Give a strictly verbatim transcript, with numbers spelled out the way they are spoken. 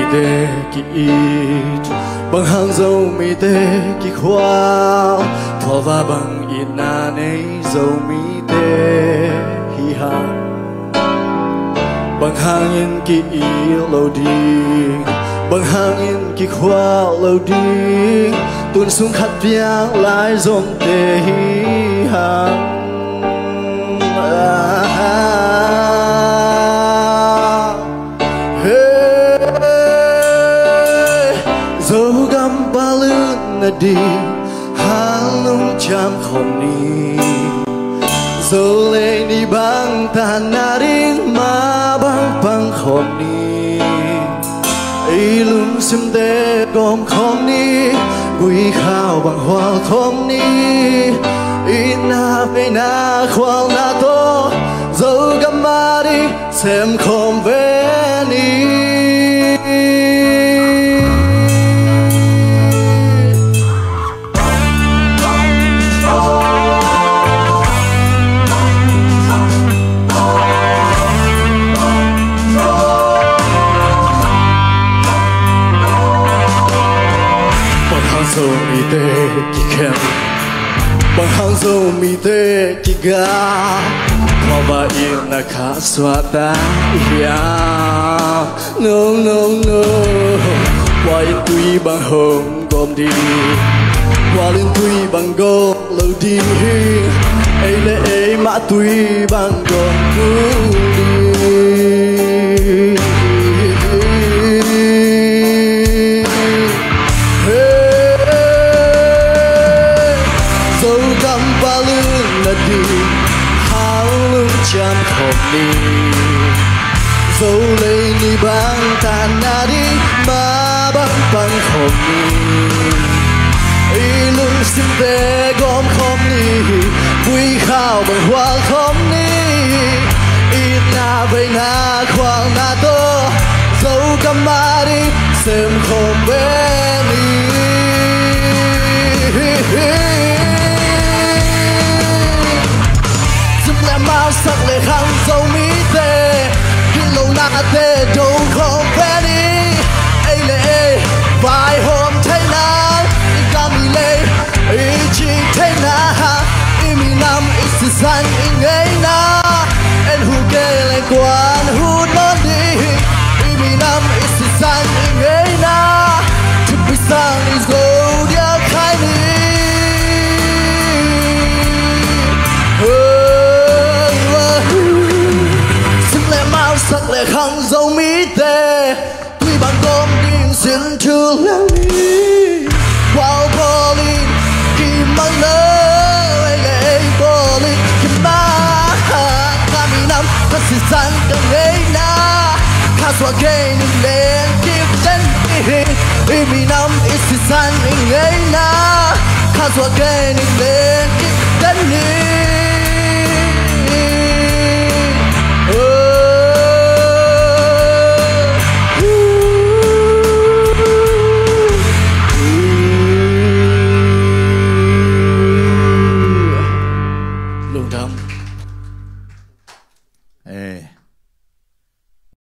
Te ki-it, bang hang Zomite kikhual, phualva bang itna nei Zomite hi hang. Bang hangin ki-it lo ding, bang hangin kikhual lo ding, tun sung khat piang lai Zomte hi hang. Ah, hey. Zogam balut nading, hanlung ciam khawm ni. Zo lei ni bang tan nading, ma bang pang khawm ni. I lungsimte gawm khawm ni, gui khau bang hual khawm ni. Itna veina khualna tawh, Zogam ading sem khawm ve ni. Bang hang Zomite kikhen, bang hang Zomite kiga, phualva itna kha suahtak hiam? No, no, no. Kua in tui bang hong gawm ding, kua in tui bang gawm lo ding, ei le ei mah tui bang gawm lo ding. Hey, Zogam balut nading, hanlung ciam khawm ni. Zo lei ni bang tan nading, ma bang pang khawm ni. I lungsimte gawm khawm ni, gui khau bang hual khawm ni. Itna veina khualna tawh, Zogam ading sem khawm ve ni. Zim le mausak le khang Zomite, gitlohnate do khawm ve ni. Ei le ei vaihawm theihna, i gam i lei i cing theihna, i minam i sisan i ngeina, en hu kei leng kuan hu nawn ding, i minam i sisan i ngeina, thimpi sang i zo diak khai ni. Zim le mausak le khang Zomite, tui bang gawm ding sin thuleng ni. Kua bawl in kimang lo, ei le ei bawl in kimang. Ka minam ka sisan ka ngeina, kha suah kei ning leng kik den ni. I minam i sisan i ngeina, kha suah kei ning leng kik den ni. Lungdam. Eh,